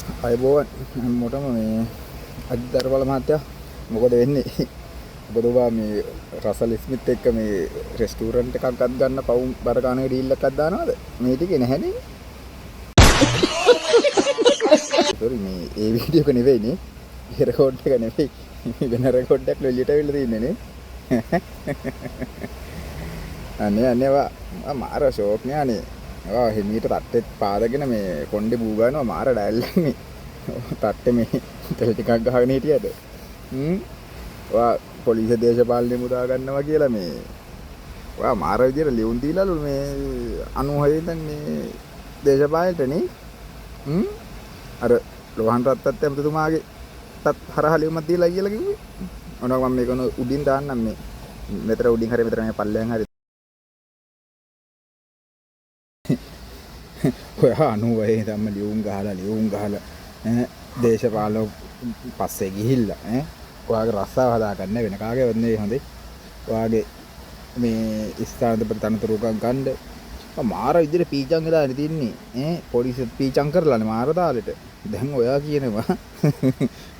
අයබෝවන් හැමෝටම මේ අජිත් දරබල මහත්තයා මොකද වෙන්නේ? ඔබතුමා මේ රසල් ස්මිත් එක්ක මේ රෙස්ටුරන්ට් එකක් අත් ගන්න පවුම් බර ගානේ ඩීල් එකක් දානවද? මේ ටිකේ නැහැනේ. සෝරි මේ ඒ වීඩියෝ එක නෙවෙයි නේ. ඒ රෙකෝඩ් එක නෙවෙයි. වෙන රෙකෝඩ් එකක් එළියට ඇවිල්ලා තින්නේ නේ. අනේ අනේ වා මාර ෂෝක් නේ අනේ. වා හිමීට තට්ටෙත් පාදගෙන මේ කොණ්ඩේ බූ ගන්නවා මාර ඩයල් මේ. තට්ටේ මේ තෙල් ටිකක් ගහගෙන හිටියද? ඔයා පොලිසිය දේශපාලනය මුදා ගන්නවා කියලා මේ ඔයා මාර විදියට ලියුම් දීලාලු මේ 96 ඉඳන් මේ දේශපාලනයට නේ. අර ලෝහන් රත්ත්‍ය ඇමතිතුමාගේ තත් හරහා ලියුමක් දීලා කියලා කිව්වේ. ඔන්න මම මේක උඩින් දාන්නම් මේ මෙතන උඩින් හරි මෙතන මේ පල්ලෙන් හරි. ඔයා 96 ඉඳන්ම ලියුම් ගහලා ඈ දේශපාලන පස්සේ ගිහිල්ලා ඈ ඔයාගේ රස්සාව හදාගන්න වෙන කාගේවත් නෙවෙයි හොඳේ. ඔයාගේ මේ ස්ථානාධිපති තනතුරු එකක් ගන්න මාර විදිහට පීචං වෙලානේ තින්නේ ඈ පොලිසියත් පීචං කරලානේ මාර තාලෙට. දැන් ඔයා කියනවා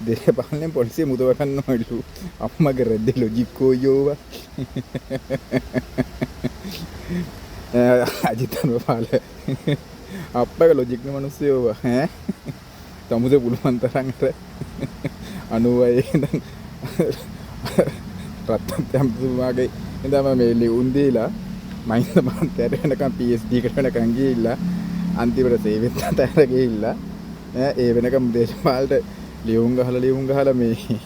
දේශපාලනයෙන් පොලිසිය මුදව ගන්නවලු. අම්මගේ රෙද්දේ ලොජික් කොයියෝවා. අජිත් ධර්මපාල අප්පගේ ලොජික් නේ මිනිස්සුයෝවා ඈ තමුසේ පුළුවන් තරම් අර 96 ඉඳන් රත්නම් ඇමතිතුමාගේ ඉඳන්ම මේ ලියුම් දීලා මහින්ද මහත්තයාට වෙනකන් PhD එකට වෙනකන් ගිහිල්ලා අන්තිමට සේවෙත් අතහැර ගිහිල්ලා ඈ ඒ වෙනකන් දේශපාලනට ලියුම් ගහලා මේ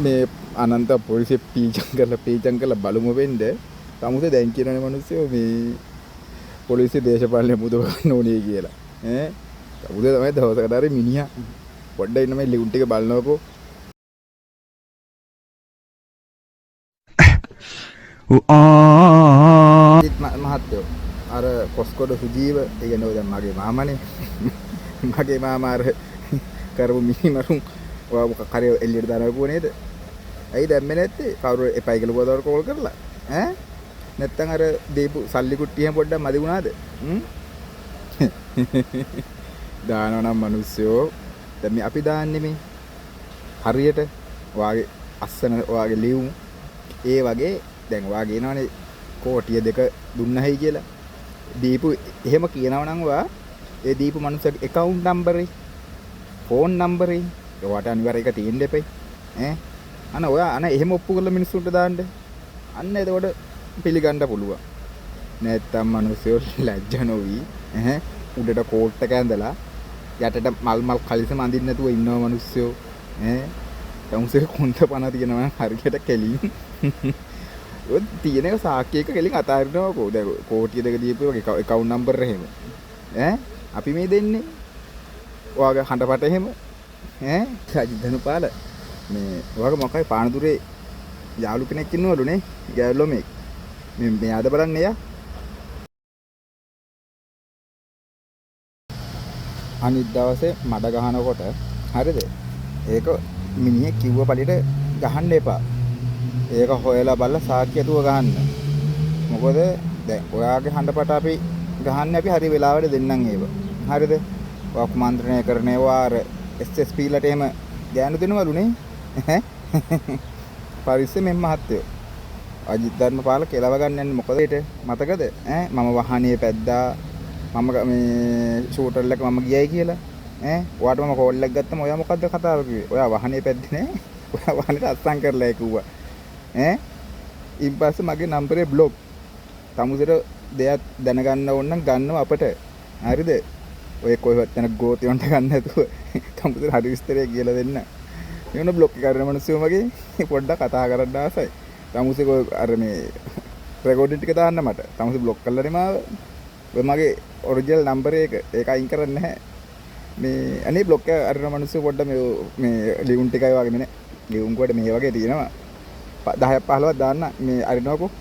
මේ අනන්ත පොලිසිය පීචං කරලා බලමු වෙන්න තමුසේ දැන් කියනනේ මිනිස්සු මේ පොලිසිය දේශපාලනය මුදව ගන්න ඕනේ කියලා ඈ තමුසේ තමයි දවසකට හරි මිනිහා පොඩ්ඩක් ඉන්න මේ ලියුම් ටික බලනකො. මහත්තයෝ අර කොස්කොඩ සුජීව ඒ කියන්නේ ඔය දැන් මගේ මාමනේ මගේ මාමා අර කරපු මිනිමරුන් ඔයා මොකක් හරි එළියට දානවා කිව්ව නේද? ඇයි දැම්මේ නැත්තේ? කවුරු එපයි කියලා කිව්වද කෝල් කරලා? ඈ නැත්තම් අර දීපු සල්ලි කුට්ටි එහෙම පොඩ්ඩක් මදි වුණාද? දානවා නම් මිනිස්සුયો දැන් මේ අපි දාන්නේ මේ හරියට ඔයාගේ අස්සන ඔයාගේ ලියුම් ඒ වගේ දැන් ඔයා කියනවනේ කෝටිය දෙක දුන්නහයි කියලා දීපු එහෙම කියනවා නම් ඔයා ඒ දීපු මනුස්සයාගේ ඇකවුන්ට් නම්බරේ ෆෝන් නම්බරේ ඔයාට අනිවාර්යයෙන් ඒක තියෙන්න එපයි ඈ අන ඔයා අන එහෙම ඔප්පු කරලා මිනිස්සුන්ට දාන්න අන්න එතකොට පිළිගන්න පුළුවන්. නැත්තම් මිනිස්සු ලැජ්ජ නොවි ඈ උඩට කෝට් එක ඇඳලා යටට මල් මල් කලිසම අඳින්න නැතුව ඉන්නවා මිනිස්සු ඈ තමුසේ කොන්ද පණ තියෙනවා නම් හරියට කෙලින් ඔය තියෙන එක සාක්ෂි එක කෙලින් අතාරිනවකෝ. දැන් කෝටිය දෙක දීපු වගේ ඇකවුන්ට් නම්බර් එහෙම ඈ අපි මේ දෙන්නේ ඔයාගේ හඬපට එහෙම ඈ අජිත් ධනුපාල මේ ඔයාගේ මොකයි පානදුරේ යාළු කෙනෙක් ඉන්නවලු නේ ගෑනු ළමෙක් මේ මෙයාද බලන්න එයා අනිත් දවසේ මඩ ගහනකොට හරිද ඒක මිනිහෙක් කිව්ව පළියට ගහන්න එපා. ඒක හොයලා බලලා සාක්ෂි ඇතුව ගහන්න. මොකද දැන් ඔයාගේ හඬපට අපි ගහන්නේ අපි හරි වෙලාවට දෙන්නම් ඒව. හරිද? ඔයා කුමන්ත්‍රණය කරන ඒවා අර SSP ලට එහෙම ගෑනු දෙනවලු නේ. පරිස්සමෙන් මහත්තයෝ. අජිත් ධර්මපාල කෙලව ගන්න යන්නේ මොකද ඒට මතකද? ඈ මම වාහනේ පැද්දා මම මේ ෂූටර් එක මම ගියයි කියලා. ඈ ඔයාට මම කෝල් එකක් ගත්තම ඔයා මොකද්ද කතාව කිව්වේ? ඔයා වාහනේ පැද්දේ නෑ. ඔයා වාහනේට අත්සන් කරලා කිව්වා. ඈ ඊට පස්සේ මගේ නම්බරේ බ්ලොක්. තමුසෙට දෙයක් දැනගන්න ඕන නම් ගන්නව අපට. හරිද? ඔය කොහෙවත් යන ගෝතියන්ට ගන්න නැතුව තමුසෙට හරි විස්තරය කියලා දෙන්න. මේ වුණ බ්ලොක් එක කරන මිනිස්සු මගේ පොඩ්ඩක් කතා කරන්න ආසයි. තමුසේ අර මේ රෙකෝඩින් ටික දාන්න මට. තමුසේ බ්ලොක් කරලානේ මාව. ඔය මගේ ඔරිජිනල් නම්බර් එක. ඒක අයින් කරන්නේ නැහැ. මේ අනේ බ්ලොක් එක අරන මිනිස්සු පොඩ්ඩක් මේ මේ ලියුම් ටිකයි වගේ නේ. ලියුම් කොට මේ වගේ තියෙනවා. 10ක් 15ක් දාන්න මේ අරිනවකෝ.